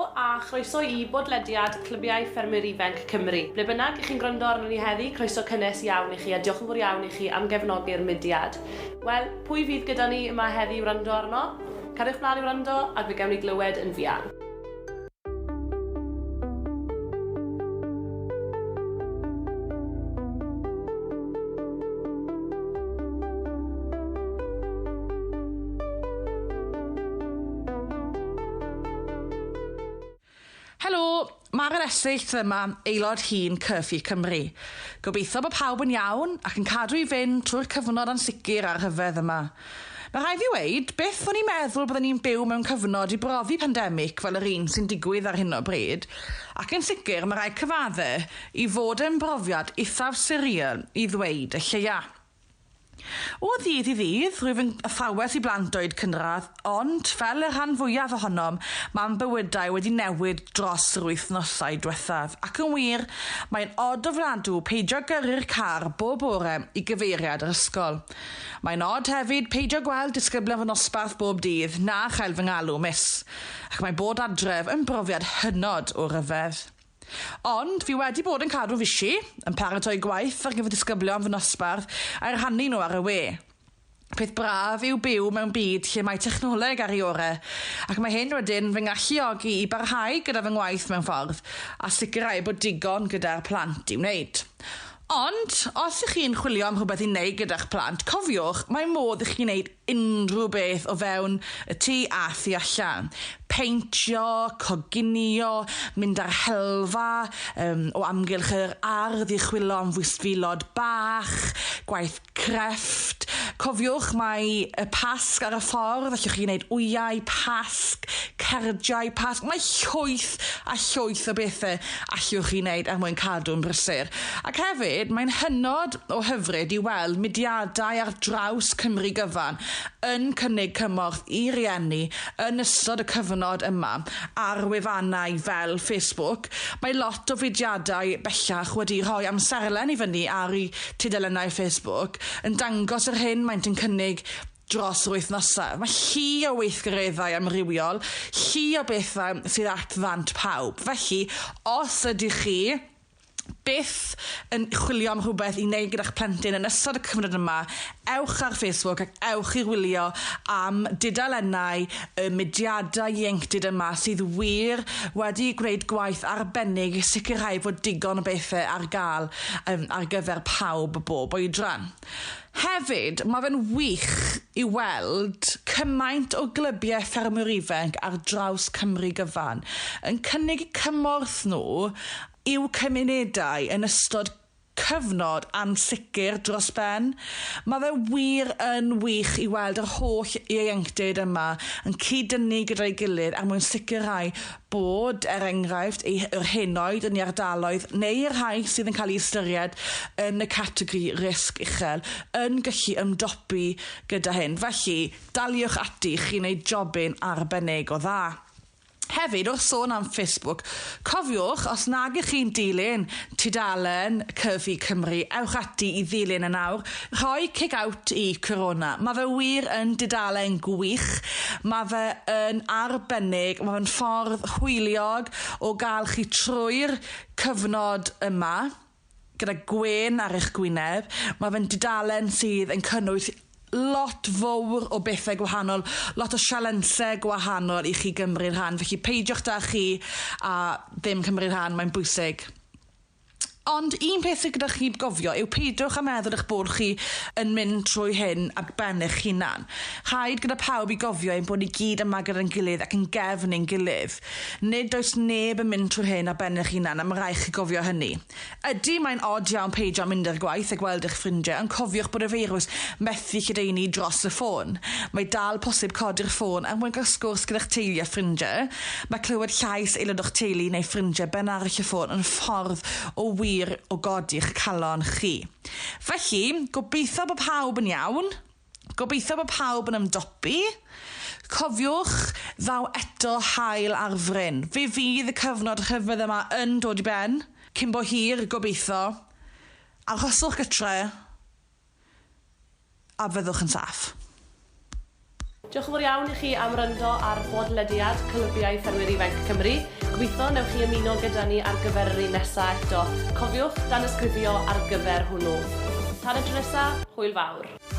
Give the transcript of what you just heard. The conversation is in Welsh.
Helo a chroeso i bodlediad Clybiau Ffermwyr Ifanc Cymru. Ble bynnag i chi'n gwrando arno ni heddi, croeso cynnes iawn i chi a diolch yn fawr iawn i chi am gefnogi'r mudiad. Wel, pwy fydd gyda ni yma heddi i wrando arno? Cariwch mlaen i wrando ac fe gawn ni glywed yn fuan. Helo, Maren Esyllt yma, aelod hŷn Cyffi Cymru. Gobeithio bod pawb yn iawn ac yn cadw i fynd trwy'r cyfnod ansicr a'r rhyfedd yma. Mae rhaid fi weud, byth o'n i'n meddwl bydden ni'n byw mewn cyfnod i brofi pandemig fel yr un sy'n digwydd ar hyn o bryd, ac yn sicr mae rhaid cyfadde i fod e'n brofiad eithaf surreal i ddweud y lleia. O ddydd i ddydd, rwyf yn athrawes i blant oed cynradd, ond, fel y rhan fwyaf ohonom, mae'n bywydau wedi newid dros yr wythnosau diwethaf, ac yn wir, mae'n od ofnadw peidio gyrru'r car bob bore i gyfeiriad yr ysgol. Mae'n od hefyd peidio gweld disgyblion fy nosbarth bob dydd na chael fy ngalw Miss, ac mae bod adref yn brofiad hynod o ryfedd. Ond fi wedi bod yn cadw fishi, yn paratoi gwaith ar gyfer disgyblion fy nosbarth a'i rhannu nhw ar y we. Peth braf yw byw mewn byd lle mae technoleg ar ei orau, ac mae hyn wedyn fy ngalluogi i barhau gyda fy ngwaith mewn ffordd a sicrhau bod digon gyda'r plant i'w wneud. Ond, os ych chi'n chwilio am rhywbeth i wneud gyda'ch plant, cofiwch, mae modd i chi wneud unrhyw beth o fewn y tŷ a thu allan. Peintio, coginio, mynd ar helfa, um, o amgylch yr ardd i chwilio am fwystfilod bach, gwaith crefft. Cofiwch mae y Pasg ar y ffordd, allwch chi wneud wyau Pasg, cardiau Pasg. Mae llwyth a llwyth o bethau allwch chi wneud er mwyn cadw'n brysur. Ac hefyd, mae'n hynod o hyfryd i weld mudiadau ar draws Cymru gyfan yn cynnig cymorth i rieni yn ystod y cyfnod yma ar wefannau fel Facebook. Mae lot o fudiadau bellach wedi rhoi amserlen i fyny ar eu tudalennau Facebook yn dangos yr hyn maent yn cynnig dros yr wythnosau. Mae llu o weithgareddau amrywiol, llu o bethau sydd at ddant pawb. Felly, os ydych chi byth yn chwilio am rhywbeth i wneud gyda'ch plentyn yn ystod y cyfnod yma, ewch ar Facebook ac ewch i wylio am dudalennau y mudiadau ieuenctid yma sydd wir wedi gwneud gwaith arbennig i sicrhau fod digon o bethau ar gael um, ar gyfer pawb o bob oedran. Hefyd, mae fe'n wych i weld cymaint o glybiau ffermwyr ifanc ar draws Cymru gyfan yn cynnig cymorth nhw i'w cymunedau yn ystod cyfnod ansicr dros ben. Mae fe wir yn wych i weld yr holl ieuenctid yma yn cyd-dynnu gyda'i gilydd er mwyn sicrhau bod, er enghraifft, yr henoed yn ei ardaloedd neu'r rhai sydd yn cael ei ystyried yn y categori risg uchel yn gallu ymdopi gyda hyn. Felly, daliwch ati, chi'n neud jobyn arbennig o dda. Hefyd, wrth sôn am Facebook, cofiwch, os nag ych chi'n dilyn tudalen Cyfu Cymru, ewch ati i ddilyn yn awr. Rhoi kick out i Corona. Mae fe wir yn dudalen gwych. Mae fe yn arbennig. Mae fe'n ffordd hwyliog o gael chi trwy'r cyfnod yma gyda gwên ar eich gwyneb. Mae fe'n dudalen sydd yn cynnwys lot fawr o bethau gwahanol, lot o sialensau gwahanol i chi gymryd rhan. Felly peidiwch da chi a ddim cymryd rhan, mae'n bwysig. Ond un peth sydd gyda chi gofio yw peidiwch â meddwl eich bod chi yn mynd trwy hyn ar ben eich hunan. Rhaid gyda pawb i gofio ein bod ni gyd yma gyda'n gilydd ac yn gefn ein gilydd. Nid oes neb yn mynd trwy hyn ar ben eich hunan a mae rhaid chi gofio hynny. Ydy, mae'n od iawn peidio â mynd i'r gwaith a gweld eich ffrindiau, ond cofiwch bod y feirws methu lledaenu dros y ffôn. Mae dal posib codi'r ffôn er mwyn cael sgwrs gyda'ch teulu a ffrindiau. Mae clywed llais aelod o'ch teulu neu ffrindiau ben arall y ffôn yn ffordd o wir o godi'ch calon chi. Felly, gobeithio bod pawb yn iawn. Gobeithio bod pawb yn ymdopi. Cofiwch, ddaw eto haul ar fryn. Fe fydd y cyfnod rhyfedd yma yn dod i ben, cyn bo hir, gobeithio. Arhoswch gytre, a fyddwch yn saff. Diolch yn fawr iawn i chi am wrando ar bodlediad Clybiau Ffermwyr Ifanc Cymru. Gobeithio newch chi ymuno gyda ni ar gyfer yr un nesa eto. Cofiwch danysgrifio ar gyfer hwnnw. Tan y tro nesa, hwyl fawr.